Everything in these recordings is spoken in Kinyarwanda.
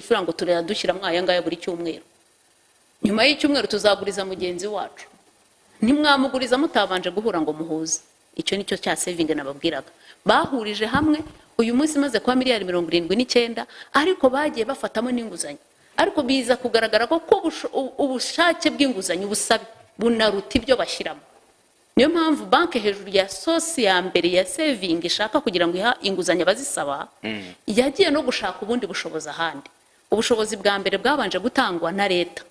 Kugira ngo turajya dushyiramo aya ngaya buri cyumweru, nyuma y'icyumweru tuzaguriza mugenzi wacu. Ntimwamuguriza mutabanje guhura ngo muhuze. Icyo nicyo cya saving nababwiraga. Bahurije hamwe, uyu munsi imaze kuba miliyari 79, ariko bagiye bafatamo n'inguzanyo. Ariko biza kugaragara ko ubushake bw'inguzanyo, ubusabe bunaruta ibyo bashyiramo. Niyo mpamvu banki, hejuru ya source ya mbere ya saving ishaka kugira ngo iha inguzanyo abazisaba, yagiye no gushaka ubundi bushobozi ahandi. Ubushobozi bwa mbere bwabanje gutangwa na leta.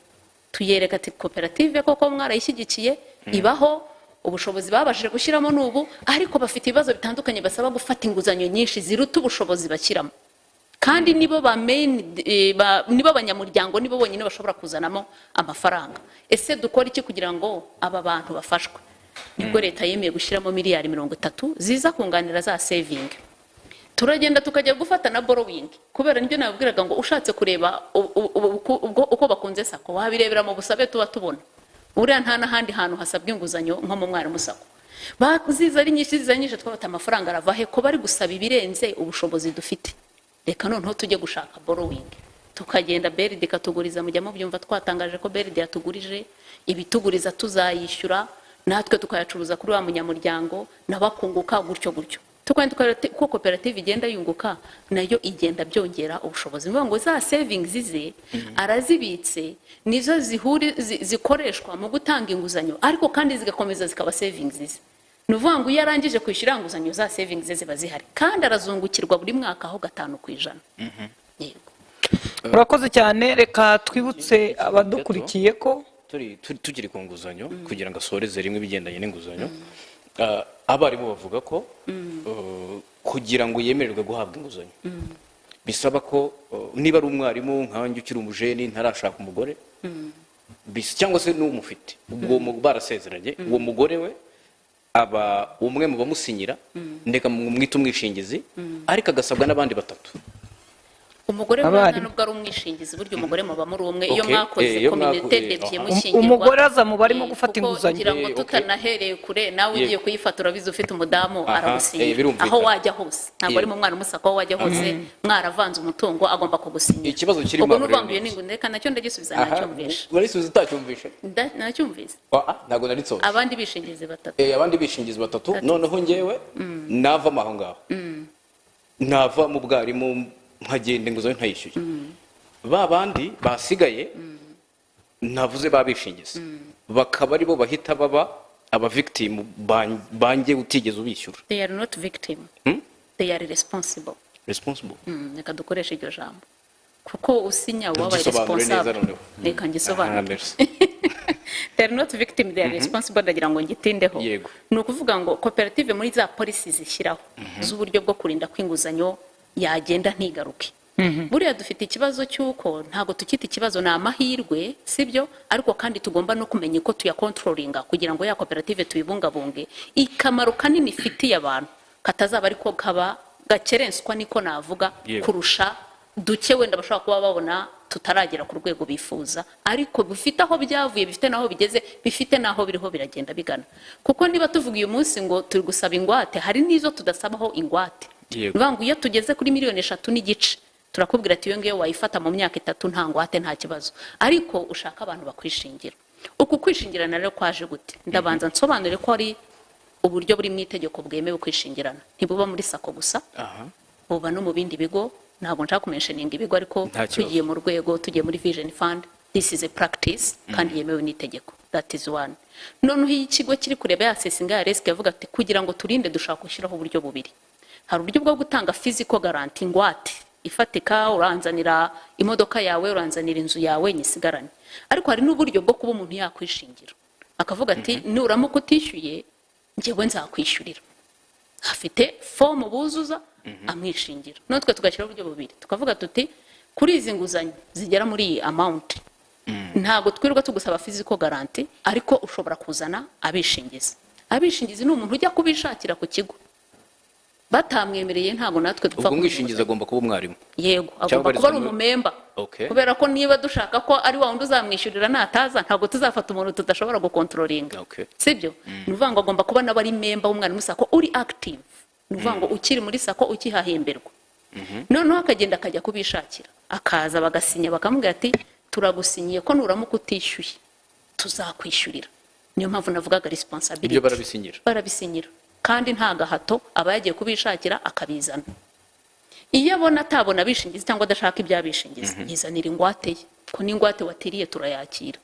Tuyereka ati: "Koperative koko mwarayishyigikiye, ibaho, ubushobozi babashije gushyiramo ni ubu, ariko bafite ibibazo bitandukanye basaba gufata inguzanyo nyinshi ziruta ubushobozi bashyiramo, kandi nibo ba main, nibo banyamuryango, nibo bonyine bashobora kuzanamo amafaranga. Ese dukora iki kugira ngo aba bantu bafashwe?" Nibwo leta yemeye gushyiramo miliyari 30 ziza kunganira za saving. Turagenda tukajya gufata na borrowing, kubera nibyo nababwiraga ngo ushatse kureba uko bakunze SACCO, wabirebera mu busabe tuba tubona. Buriya nta n'ahandi hantu hasabwa inguzanyo nko mu Mwarimu SACCO. Ziza ari nyinshi, ziza ari nyinshi. Twabata amafaranga arava he ko bari gusaba ibirenze ubushobozi dufite? Reka noneho tujye gushaka borrowing. Tukagenda, BRD ikatuguriza. Mujya mubyumva, twatangaje ko BRD yatugurije, ibituguriza tuzayishyura, natwe tukayacuruza kuri wa munyamuryango, nawe akunguka, gutyo gutyo. Tukagenda tukareba ko koperative igenda yunguka, nayo igenda byongera ubushobozi. Ni ukuvuga ngo za savings ze arazibitse, nizo zikoreshwa mu gutanga inguzanyo, ariko kandi zigakomeza zikaba savings ze. Ni ukuvuga ngo iyo arangije kwishyura inguzanyo, za savings ze ziba zihari, kandi arazungukirwa buri mwaka aho 5%. Yego. Urakoze cyane. Reka twibutse abadukurikiye ko Tukiri ku nguzanyo, kugira ngo asoreze rimwe ibigendanye n'inguzanyo, abarimu bavuga ko kugira ngo yemererwe guhabwa inguzanyo bisaba ko niba ari umwarimu nkanjye ukiri umujeni, ntarashaka umugore, cyangwa se n'umufite, ubwo barasezeranye, uwo mugore we aba umwe mu bamusinyira, ndeka mwite umwishingizi, ariko agasabwa n'abandi batatu. Umugore we Abarimu. nta nubwo ari umwishingizi. Burya umugore muba muri umwe iyo mwakoze iyo communauté d'biens mushyingirwa. Umugore aza mu barimo gufata Kuko inguzanyo. ngira ngo tutanahereye kure, nawe ugiye kuyifata, urabizi, ufite umudamu, aragusinyira. Birumvikana. Aho wajya hose, ntabwo ari mu Mwarimu SACCO, aho wajya hose mwaravanze umutungo, agomba kugusinyira. Ikibazo kirimo Ubwo aho n'uvuga rero ngo iyo ni ni inguzanyo, reka nacyo ndagisubiza. Aha, Nacyumvishe. Urarisubiza utacyumvishe? Nacyumvise. Ah, ntabwo naritsoje. Abandi bishingizi batatu. Abandi bishingizi batatu. Noneho ngewe navamo aho ngaho, nava mu bwarimu, nkagenda, inguzanyo ntayishyuye, ba bandi basigaye navuze babishingizi bakaba aribo bahita baba aba victim banjye utigeze ubishyura. They are not victim. They are responsible. Responsible. Reka dukoreshe iryo jambo, kuko usinya uba wabaye Gisobanure neza responsable. Noneho. Reka ngisobanure. Aha, merci. They are not victim, they are responsible. Ndagira ngo ngitindeho. Ni ukuvuga ngo koperative, muri za policy zishyiraho z'uburyo bwo kurinda ko inguzanyo yagenda ntigaruke, buriya dufite ikibazo cy'uko, ntabwo tukita ikibazo, ni amahirwe, sibyo? Ariko kandi tugomba no kumenya uko tuyacontrollinga kugira ngo ya koperative tuyibungabunge, ikamaro kanini ifitiye abantu katazaba ariko kaba gakerenswa, niko navuga, kurusha duke wenda bashobora kuba babona tutaragera ku rwego bifuza, ariko bifite aho byavuye, bifite n'aho bigeze, bifite n'aho biriho biragenda bigana. Kuko niba tuvuga uyu munsi ngo turi gusaba ingwate, hari n'izo tudasabaho ingwate. Ni ukuvuga ngo iyo tugeze kuri miliyoni 3.5, turakubwira ati: "Iyo ngiyo wayifata mu myaka 3, nta ngwate, nta kibazo, ariko ushaka abantu bakwishingira." Uku kwishingirana rero kwaje gute? Ndabanza nsobanure ko ari uburyo buri mu itegeko bwemewe kwishingirana. Ntibuba muri SACCO gusa, buba no mu bindi bigo. Ntabwo nshaka kumentioninga ibigo, ariko Nta kibazo. tugiye mu rwego, tugiye muri Vision Fund, this is a practice kandi yemewe n'itegeko. That is one. Noneho iyo ikigo kiri kureba yassessinga ya risk, yavuga ati: "Kugira ngo turinde, dushaka gushyiraho uburyo bubiri. Hari uburyo bwo gutanga physical guarantee, ingwate ifatika, uranzanira imodoka yawe, uranzanira inzu yawe nyisigarane. Ariko hari n'uburyo bwo kuba umuntu yakwishingira, akavuga ati: 'Nuramuka utishyuye, njyewe nzakwishyurira.'" Afite fomu buzuza, amwishingira. Natwe tugashyiraho uburyo bubiri, tukavuga tuti: "Kuri izi nguzanyo zigera muri iyi amount, ntabwo twirirwa tugusaba physical guarantee, ariko ushobora kuzana abishingizi." Abishingizi ni umuntu ujya kubishakira ku kigo. Batamwemereye, ntabwo natwe dupfa Ubwo umwishingizi kumuha. agomba kuba umwarimu? Yego, Cyangwa agomba kuba ari abarizwa muri umumember, kubera ko niba dushaka ko ari wa wundi uzamwishyurira nataza, ntabwo tuzafata umuntu tudashobora gucontrollinga. Sibyo? Ni ukuvuga ngo agomba kuba nawe ari member w'Umwarimu SACCO uri active, ni ukuvuga ngo ukiri muri SACCO, ukihahemberwa. Noneho akagenda akajya kubishakira. Akaza bagasinya, bakamubwira ati: "Turagusinyiye ko nuramuka utishyuye tuzakwishyurira." Niyo mpamvu navugaga responsibility. Ibyo barabisinyira? Barabisinyira, kandi nta gahato, aba yagiye kubishakira akabizana. Iyo abona atabona abishingizi cyangwa adashaka iby'abishingizi, yizanira ingwate ye, ko n'ingwate watiriye turayakira.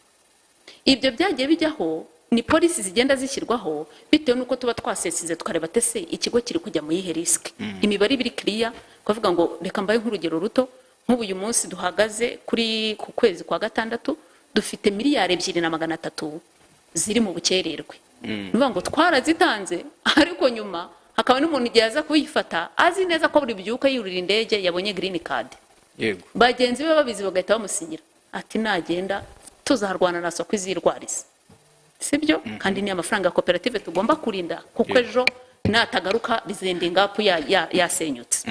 Ibyo byagiye bijyaho, ni policy zigenda zishyirwaho bitewe n'uko tuba twasesize, tukareba ese ikigo kiri kujya mu yihe risk. Imibare ibiri kiriya, kuvuga ngo reka mbaye nk'urugero ruto, nk'ubu uyu munsi duhagaze kuri ku kwezi kwa gatandatu dufite 2 miliyari na 300 ziri mu bukererwe. Ni ukuvuga ngo twarazitanze, ariko nyuma hakaba n'umuntu igihe aza kuyifata azi neza ko buri byuka yurira indege yabonye green card, bagenzi be babizi bagahita bamusinyira ati: "Nagenda tuzarwana na SACCO izirwariza." Sibyo? Kandi ni amafaranga ya koperative tugomba kurinda, kuko ejo natagaruka bizenda ingapu yasenyutse.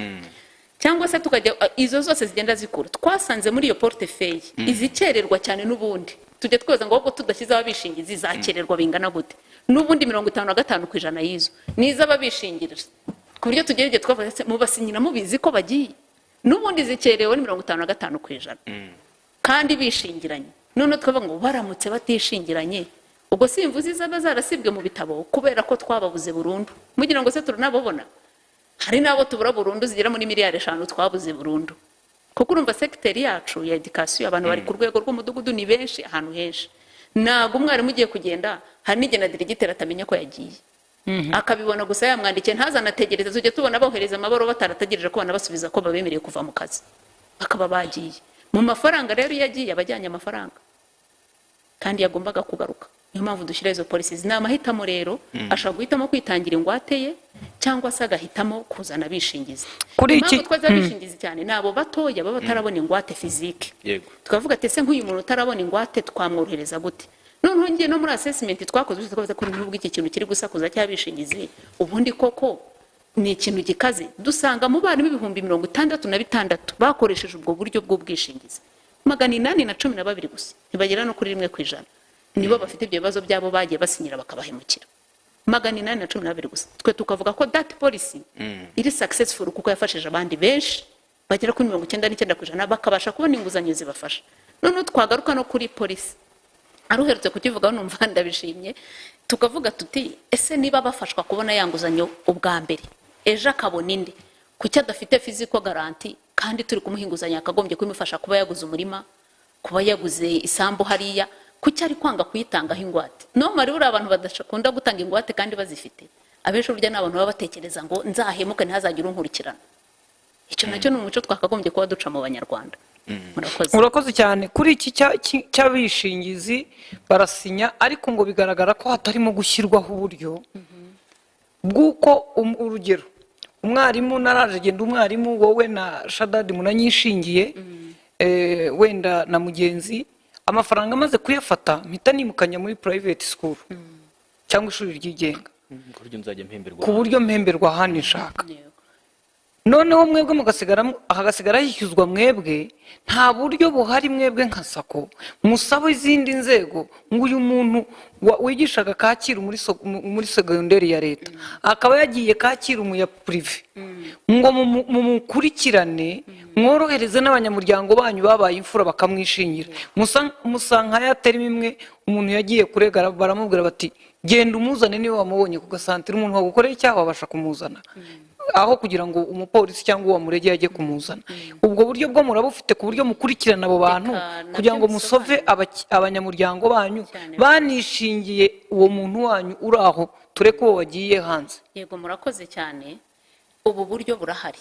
Cyangwa se tukajya izo zose zigenda zikura, twasanze muri iyo portefeuille izikererwa cyane, n'ubundi tujya twibaza ngo ahubwo tudashyizeho abishingizi zakererwa bingana gute? N'ubundi 55% y'izo ni iz'ababishingira, ku buryo tugera igihe twavuga ese mubasinyira mubizi ko bagiye, n'ubundi zikerewe ni 55% kandi bishingiranye. Noneho tukavuga ngo baramutse batishingiranye, ubwo simvuze izaba zarasibwe mu bitabo kubera ko twababuze burundu. Mugira ngo se turanababona? Hari n'abo tubura burundu, zigera muri miliyari 5 twabuze burundu, kuko urumva segiteri yacu ya éducation, abantu bari ku rwego rw'umudugudu ni benshi ahantu henshi. Ntabwo umwarimu ugiye kugenda, hari n'igihe na diregiteri atamenya ko yagiye, akabibona gusa yamwandikiye, ntazanategereze. Tujya tubona bohereza amabaruwa batarategereje ko banabasubiza ko babemereye kuva mu kazi, bakaba bagiye mu mafaranga. Rero iyo agiye aba ajyanye amafaranga kandi yagombaga kugaruka. Niyo mpamvu dushyira izo policies. Ni amahitamo rero, ashobora guhitamo kwitangira ingwate ye cyangwa se agahitamo kuzana abishingizi. Kuri Impamvu twaza abishingizi cyane ni abo batoya baba batarabona ingwate physique. Tukavuga ati: "Ese nk'uyu muntu utarabona ingwate twamworohereza gute?" Noneho ngiye no muri assessment twakoze, twavuze ko nubwo iki kintu kiri gusakuza cy'abishingizi, ubundi koko ni ikintu gikaze. Dusanga mu barimu 66,000 bakoresheje ubwo buryo bw'ubwishingizi, 812 gusa, ntibagera no kuri 1%, nibo bafite ibyo bibazo byabo bagiye basinyira bakabahemukira. 812 gusa. Twe tukavuga ko that policy iri successful, kuko yafashije abandi benshi bagera kuri 99% bakabasha kubona inguzanyo zibafasha. Noneho twagaruka no kuri policy ari uherutse kukivugaho, numva ndabishimye. Tukavuga tuti: "Ese niba bafashwa kubona ya nguzanyo ubwa mbere, ejo akabona indi, kuki adafite physical guarantee kandi turi kumuha inguzanyo yakagombye kumufasha kuba yaguze umurima, kuba yaguze isambu hariya? Kuki ari kwanga kuyitangaho ingwate?" Normally buriya abantu badakunda gutanga ingwate kandi bazifite, abenshi burya ni abantu baba batekereza ngo nzahemuke ntihazagire unkurikirana. Icyo nacyo ni umuco twakagombye kuba duca mu Banyarwanda. Murakoze. Urakoze cyane. Kuri iki cy'abishingizi, barasinya, ariko ngo bigaragara ko hatarimo gushyirwaho uburyo bw'uko urugero umwarimu naraje genda umwarimu, wowe na Shadadi munanyishingiye, wenda na mugenzi, amafaranga amaze kuyafata mpita nimukanya muri private school cyangwa ishuri ryigenga, ku buryo nzajya mpemberwa ku buryo mpemberwa ahandi nshaka. Noneho mwebwe mugasigara, hagasigara hishyuzwa mwebwe. Nta buryo buhari mwebwe nka SACCO musaba izindi nzego ngo uyu muntu wigishaga Kacyiru muri segonderi ya leta akaba yagiye Kacyiru mu ya privé, ngo mumukurikirane, mworohereze n'abanyamuryango banyu babaye imfura bakamwishingira? Musa nka ya terme imwe umuntu yagiye kurega, baramubwira bati: "Genda umuzane niba wamubonye ku gasantire." Umuntu wagukoreye icyaha wabasha kumuzana aho kugira ngo umupolisi cyangwa uwo wamuregeye ajye kumuzana? Ubwo buryo bwo murabufite ku buryo mukurikirana abo bantu Reka nabyo kugira ngo musove bisobanure. abanyamuryango banyu Cyane. banishingiye uwo muntu wanyu uri aho, tureke uwo wagiye hanze? Yego, murakoze cyane. Ubu buryo burahari.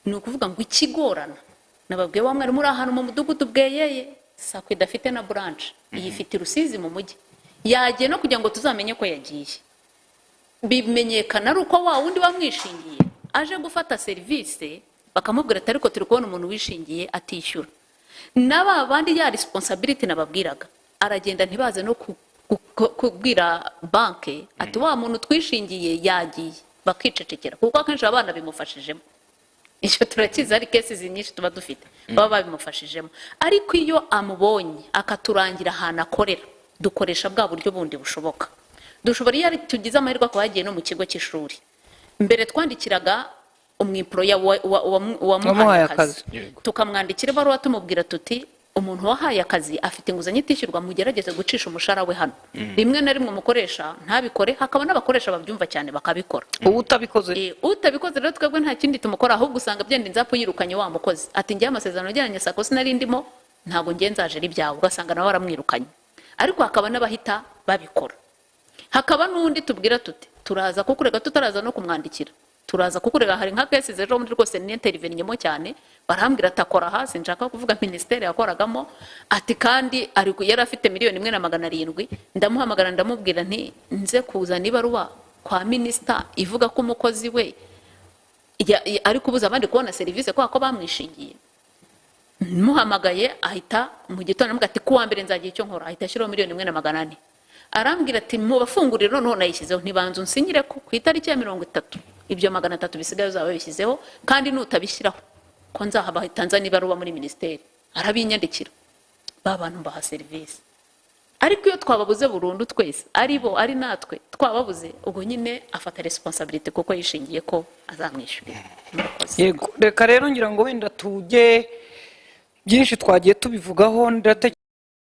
Ni ukuvuga ngo ikigorana, nababwiye wa mwarimu uri ahantu mu mudugudu bweyeye, SACCO idafite na branch, iyi ifite i Rusizi mu mujyi, yagiye no kugira ngo tuzamenye ko yagiye, bimenyekana ari uko wa wundi wamwishingiye aje gufata serivisi, bakamubwira ati: "Ariko turi kubona umuntu wishingiye atishyura." Na ba bandi, ya responsibility nababwiraga, aragenda ntibaze no kubwira banke ati: "Wa muntu twishingiye yagiye." Bakicecekera, kuko akenshi abana bimufashijemo. Icyo turakizi, hari cases nyinshi tuba dufite baba babimufashijemo. Ariko iyo amubonye akaturangira ahantu akorera, dukoresha bwa buryo bundi bushoboka dushobora. Iyo tugize amahirwe akaba yagiye no mu kigo cy'ishuri, mbere twandikiraga Umu employer Wamuhaye wamuhaye akazi. akazi. Yego. Tukamwandikira ibaruwa tumubwira tuti: "Umuntu wahaye akazi afite inguzanyo itishyurwa, mugerageze gucisha umushahara we hano." Rimwe na rimwe umukoresha ntabikore, hakaba n'abakoresha babyumva cyane bakabikora. Ubu utabikoze? Utabikoze rero twebwe nta kindi tumukora, ahubwo usanga byenda inzapu yirukanye wa mukozi, ati: "Njyewe amasezerano ujyanye SACCO sinari ndimo, ntabwo ngiye nzajera ibyawe." Ugasanga nawe waramwirukanye. Ariko hakaba n'abahita babikora, hakaba n'undi tubwira tuti: "Turaza kukurega," tutaraza no kumwandikira, "turaza kukurega." Hari nka cases ejo bundi rwose nintervenyemo cyane, barambwira ati akora hasi, nshaka kuvuga minisiteri yakoragamo, ati kandi yari afite 1,700,000. Ndamuhamagara, ndamubwira nti: "Nze kuzana ibaruwa kwa minisita ivuga ko umukozi we ari kubuza abandi kubona serivisi kubera ko bamwishingiye." Muhamagaye ahita mu gitondo aramubwira ati: "Kuwa mbere nzagira icyo nkora." Ahita ashyiraho 1,400,000. Arambwira ati: "Mu bafungurire noneho nayishyizeho." Ntibanza unsinyire ko ku itariki ya 30 ibyo 300 bisigaye uzaba wabishyizeho, kandi nutabishyiraho ko nzahabahita nzana ibaruwa muri minisiteri. Arabinyandikira, ba bantu mbaha serivisi. Ariko iyo twababuze burundu twese, ari bo ari natwe twababuze, ubwo nyine afata responsabilité kuko yishingiye ko azamwishyurira. Murakoze. Yego, reka rero ngira ngo wenda tujye byinshi twagiye tubivugaho, ndatekereza.